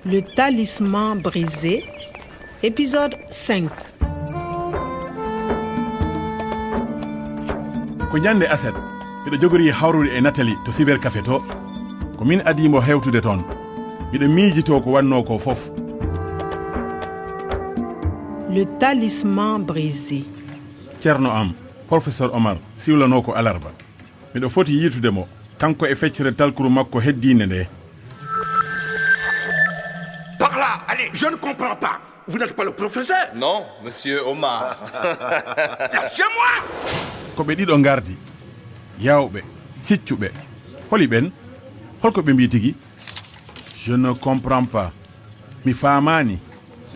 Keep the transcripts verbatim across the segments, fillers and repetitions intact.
Le talisman brisé, épisode cinq. Ko ñande aset, miɗo jogori hawrude e Nathalie to cybercafé to. Ko min adii mo hewtude toon. Miɗo miijitoo ko wannoo ko fof. Le talisman brisé. Ceerno am, Professeur Omar, siwlanoo ko alarba. Miɗo foti yiitude mo, kanko e feccere talkuru makko heddiinde nde. Par là, allez, je ne comprends pas. Vous n'êtes pas le professeur. Non, monsieur Omar. Lâchez-moi. Ko ɓe ɗiɗo ngardi, yawɓe, siccuɓe. Holi ɓen? Holko ɓe mbii tigi? Je ne comprends pas. Mi faamaani.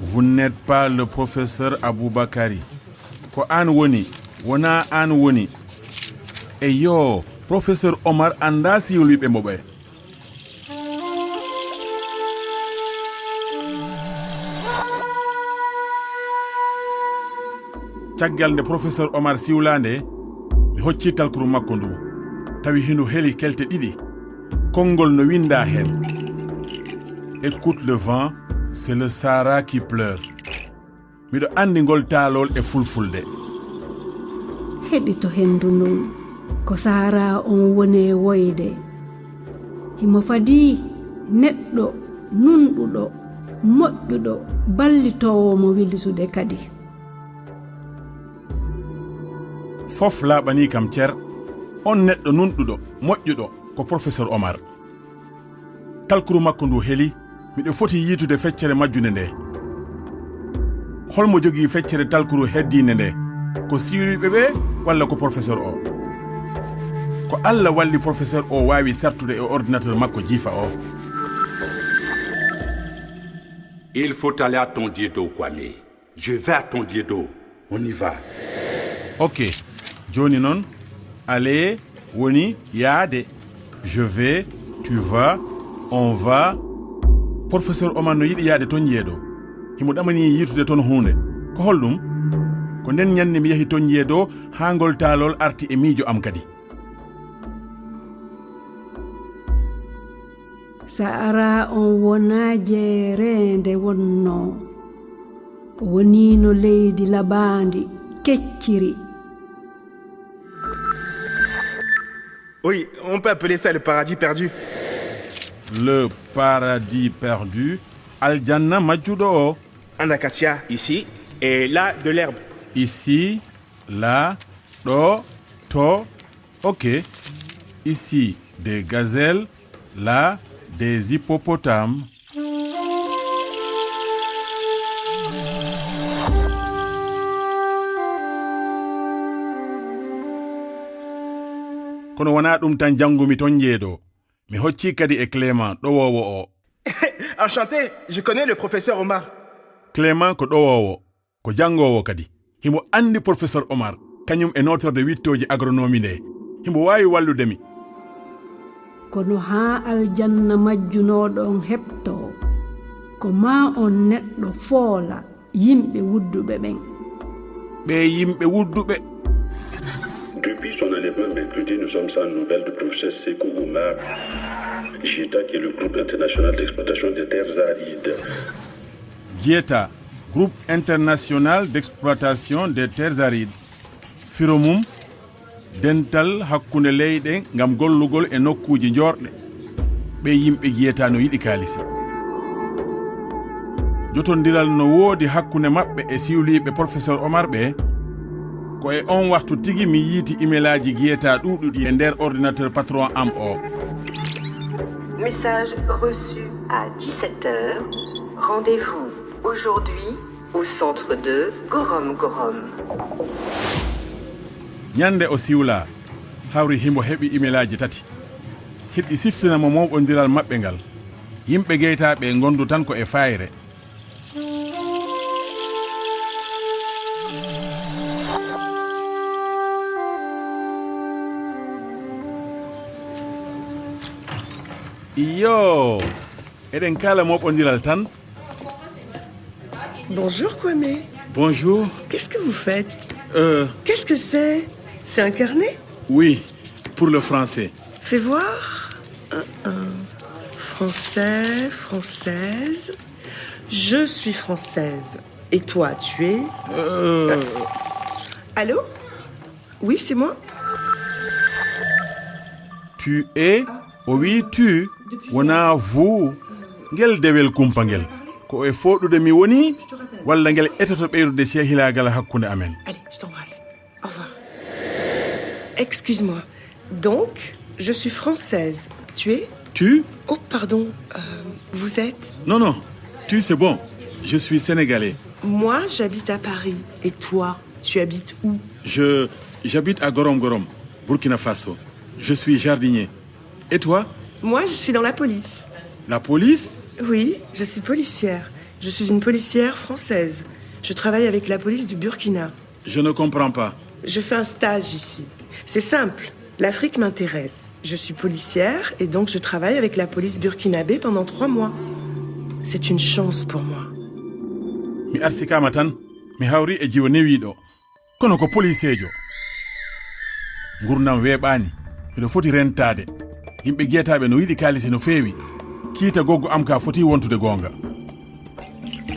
Vous n'êtes pas le professeur Aboubakari. Ko aan woni, wonaa aan woni. Eyyo, Professeur Omar anndaa siwliiɓe mo ɓe. Caggal nde Professeur Omar siwlaa nde, mi hoccii talkuru makko ndu, tawi hindu heli kelte ɗiɗi. Konngol no winndaa heen. Écoute le vent, c'est le Sahara qui pleure. Miɗo anndi ngol taalol e fulfulde. Heɗito henndu ndun, ko Sahara on woni e woyde. Himo fadii neɗɗo nunɗuɗo, moƴƴuɗo, ballitoowo mo wilsude kadi. Fof laaɓanii kam cer. On neɗɗo nunɗuɗo, moƴƴuɗo, ko Professeur Omar. Talkuru makko ndu heli, miɗo foti yiitude feccere majjunde nde. Holmo jogii feccere talkuru heddiinde nde? Ko siwliiɓe ɓe walla ko Professeur o? Ko Alla walli Professeur o waawi sartude e ordinateur makko jiifa o. Il faut aller à Tondiedo, Kwame. Je vais à Tondiedo. On y va. Ok, jooni noon, aller woni yaade. Je vais, tu vas, on va. Professeur Omar no yiɗi yaade Tondiedo. Himo ɗamanii yiitude toon huunde. Ko holɗum? Ko nden ñande mi yahi Tondiedo haa ngol taalol arti e miijo am kadi. Sahara on wonaa jeereende wonnoo. Woniino leydi labaandi, kecciri. Oui, on peut appeler ça le paradis perdu. Le paradis perdu, aljanna majjuɗo o. Un acacia ici, et là, de l'herbe. Ici, là, ɗo, to. Ok. Ici, des gazelles, là, des hippopotames. Kono wonaa ɗum tan janngumi Tondiedo. Mi hoccii kadi e Clément, ɗowoowo o. Enchanté, je connais le professeur Omar. Clément ko ɗowoowo, ko janngoowo kadi. Himo anndi Professeur Omar, kañum e nootorde wiɗtooji agronomie nde. Himo waawi wallude mi. Kono haa aljanna majjunooɗo on heɓtoo, ko maa on neɗɗo foola yimɓe wudduɓe ɓen. Ɓee yimɓe wudduɓe. Depuis son enlèvement mercredi, nous sommes sans nouvelles du professeur Sekou Oumar Gieta, qui est le groupe international d'exploitation des terres arides. Gieta, groupe international d'exploitation des terres arides. Firo mum, dental hakkunde leyɗe ngam gollugol e nokkuuji njoorɗe. Ɓee yimɓe Gieta no yiɗi kaalisi. Jotondiral no woodi hakkunde maɓɓe e siwliiɓe Professeur Omar ɓe. Ko e on waxtu tigi mi yiiti imelaaji Gieta ɗuuɗuɗi e nder ordinateur patron am o. Message reçu à dix-sept heures. Rendez-vous aujourd'hui au centre de Gorom Gorom. Ñande o siwlaa, hawri himo heɓi imelaaji tati. Hiɗi siftina mo mooɓondiral maɓɓe ngal. Yimɓe Gieta ɓe ngondu tan ko e faayre. Iyo, eɗen kaala mooɓondiral tan. Bonjour Kwame. Bonjour. Qu'est-ce que vous faites? Euh, Qu'est-ce que c'est? C'est un carnet? Oui, pour le français. Fais voir. Un, un. Français, française. Je suis française. Et toi, tu es... Allô ? Oui, c'est moi. Tu es, o wi tu, wona vous. Ngel dewel kumpa ngel, ko e fooɗude mi woni, walla ngel etoto ɓeydude sehilaagal hakkunde amen? Allez, je t'embrasse. Au revoir. Excuse-moi. Donc, je suis française. Tu es... Tu? Oh, pardon. Euh, vous êtes... Non, non. Tu, c'est bon. Je suis sénégalais. Moi, j'habite à Paris. Et toi, tu habites où? Je, j'habite à Gorom Gorom, Burkina Faso. Je suis jardinier. Et toi? Moi, je suis dans la police. La police? Oui, je suis policière. Je suis une policière française. Je travaille avec la police du Burkina. Je ne comprends pas. Je fais un stage ici. C'est simple. L'Afrique m'intéresse. Je suis policière et donc je travaille avec la police burkinabé pendant trois mois. C'est une chance pour moi. Mi arsikama tan, mi hawri e jiwo newiiɗo. Kono ko poliseejo. Ngurnam weeɓaani. Miɗo foti rentaade. Yimɓe geetaaɓe no yiɗi kaalisi no feewi. Kiita goggo am ka foti wontude goonga.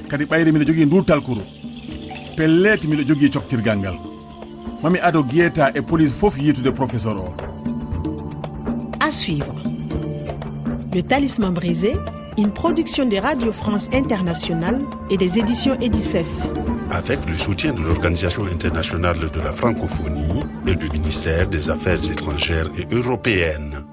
Kadi ɓayri miɗo jogii nduu talkuru. Pellet, miɗo jogii coktirgal ngal. Mami ado geeta e police fof yiitude professeur o. À suivre. Le Talisman brisé, une production de Radio France Internationale et des éditions Edicef. Avec le soutien de l'Organisation internationale de la francophonie et du ministère des Affaires étrangères et européennes.